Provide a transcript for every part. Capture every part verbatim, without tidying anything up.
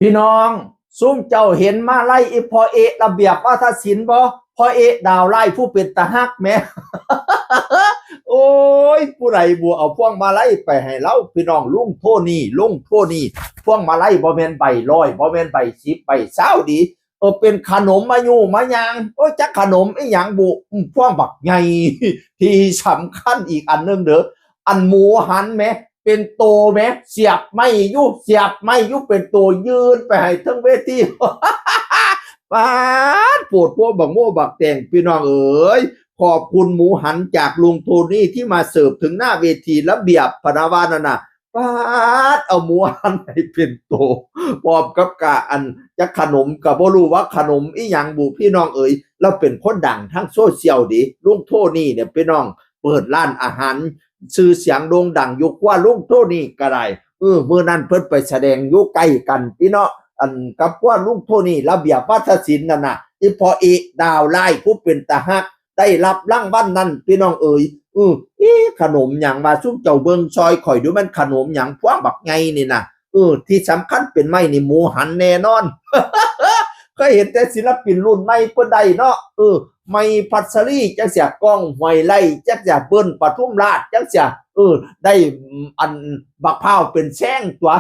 พี่น้อง ซุมเจ้าเห็นมาลัยอีพ่อเอะระเบียบวาทศิลป์บ่ พ่อเอะดาวไล่ผู้เป็นตาฮักแหม โอ้ย ผู้ใดบ่เอาพวงมาลัยไปให้ลาว พี่น้อง ลุงโทนี่ ลุงโทนี่ พวงมาลัยบ่แม่นใบร้อย บ่แม่นใบสิบ ใบซาวดี เออ เป็นขนมมาอยู่มายาง โอ้ย จักขนมอีหยังบุ อืม พวงบักใหญ่ ที่สำคัญอีกอันหนึ่งเด้อ อันหมูหันแหม เป็นโตแหม เสียบไม้อยู่ เสียบไม้อยู่ เป็นโตยื่นไปให้เทิงเวที ป๊าด โพดโพบักโม่บักแตง พี่น้องเอ๋ย ขอบคุณหมูหันจากลุงโทนี่ที่มาเสิร์ฟถึงหน้าเวทีระเบียบพะนะว่านั่นน่ะ ป๊าด เอาหมูหันให้เป็นโต พร้อมกับกะอัน จักขนมกะบ่รู้ว่าขนมอีหยังบุพี่น้องเอ๋ย แล้วเป็นคนดังทางโซเชียลเด้ ลุงโทนี่เนี่ยพี่น้อง เปิดร้านอาหาร ชื่อเสียงโด่งดังอยู่ครัวลุงโทนี่ก็ได้ เออ มื้อนั้นเพิ่นไปแสดงอยู่ใกล้กันพี่เนาะ อันกับครัวลุงโทนี่ ระเบียบวาทศิลป์นั่นน่ะ อีพ่อเอะดาวไล่ผู้เป็นตาฮัก ได้รับรางวัลนั่นพี่น้องเอ๋ย เออ เอ๊ะ ขนมหยังว่า ซุมเจ้าเบิ่งซอยข่อยดู มันขนมหยัง พวงบักใหญ่นี่น่ะ เออ ที่สำคัญเป็นไม้นี่หมูหันแน่นอน เคยเห็นแต่ศิลปินรุ่นใหม่เพิ่นได้เนาะ เออ ไม้พัชรีจักเสีย ก้อง ห้วยไร่จักเสีย เบิ้ล ปทุมราชจักเสีย เออ ได้ อัน บักพร้าวเป็นแซงตั๊ว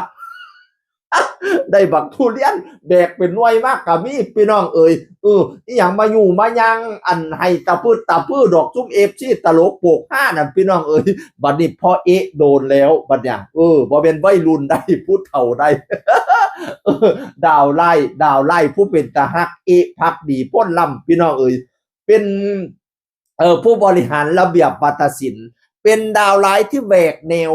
ได้บักทุเรียนแบกเป็นหน่วยมากกะมีพี่น้องเอ๋ย เออ อีหยังมาอยู่มายาง อันให้ตะพื้ดตะพื้ดอก ซุมเอฟซีตลกโปกฮานั่นพี่น้องเอ๋ย บัดนี้พ่อเอะโดนแล้วบัดเนี่ย เออ บ่แม่นวัยรุ่นได้ ผู้เฒ่าได้ เออ ดาวไล่ ดาวไล่ผู้เป็นตาฮัก เอะ พักดี พ้นลำ พี่น้องเอ๋ย เป็น เออ ผู้บริหารระเบียบวาทศิลป์ เป็นดาวไล่ที่แหวกแนว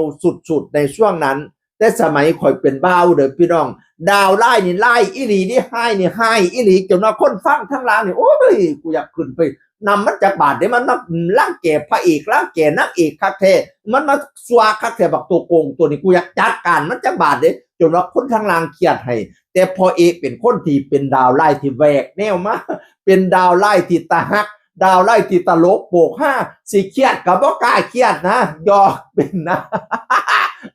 สุดๆในช่วงนั้น แต่สมัยข่อยเป็นบ่าวเด้อพี่น้อง ดาวไล่นี่ไล่อีหลี นี่ไล่นี่ไล่อีหลี จนว่าคนฟังทั้งหลายนี่ โอ้ย กูอยากขึ้นไปนำมันจักบาทเด้ มันมารังแกพระเอก รังแกนางเอกคักแท้ มันมาซัวคักแท้ บักตัวโกงตัวนี้ กูอยากจัดการมันจักบาทเด้ จนว่าคนทั้งหลายเครียดให้ แต่พ่อเอะเป็นคนที่เป็นดาวไล่ที่แหวกแนวมา เป็นดาวไล่ที่ตาฮัก ดาวไล่ที่ตลกโปกฮา สิเครียดก็บ่กล้าเครียดนะ หยอกเป็นนะ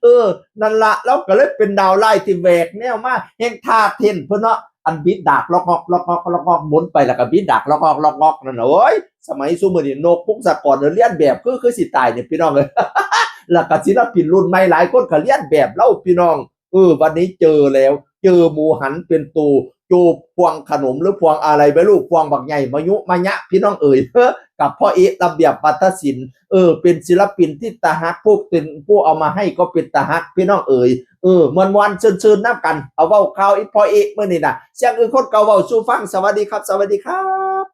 เออ นั่นละ ลาวก็เลยเป็นดาวไล่ที่แหวกแนวมา แฮงท่าเต้นเพิ่นเนาะ อันบิดดากล็อกงอก ล็อกงอก ล็อกงอก หมุนไปแล้วก็บิดดากล็อกงอก ล็อกงอกนั่นน่ะ โอ้ย สมัยซุมื้อนี้นกพงศกรเลียนแบบคือ คือสิตายเนี่ยพี่น้องเอ้ย แล้วก็ศิลปินรุ่นใหม่หลายคนก็เลียนแบบลาวพี่น้อง เออ วันนี้เจอแล้ว เจอหมูหันเป็นโต โจพวงขนมหรือพวงอะไรไม่รู้ พวงบักใหญ่มายุมายะ พี่น้องเอ๋ย กับพ่อเอะระเบียบวาทศิลป์ เออ เป็นศิลปินที่ตาฮัก พวกเป็นผู้เอามาให้ก็เป็นตาฮัก พี่น้องเอ๋ย เออ ม่วนๆ ซื่นๆ นำกัน เอาเว้าข่าวอีพ่อเอะมื้อนี้น่ะ เสียงอื่นคนเก่าเว้าสู่ฟัง สวัสดีครับ สวัสดีครับ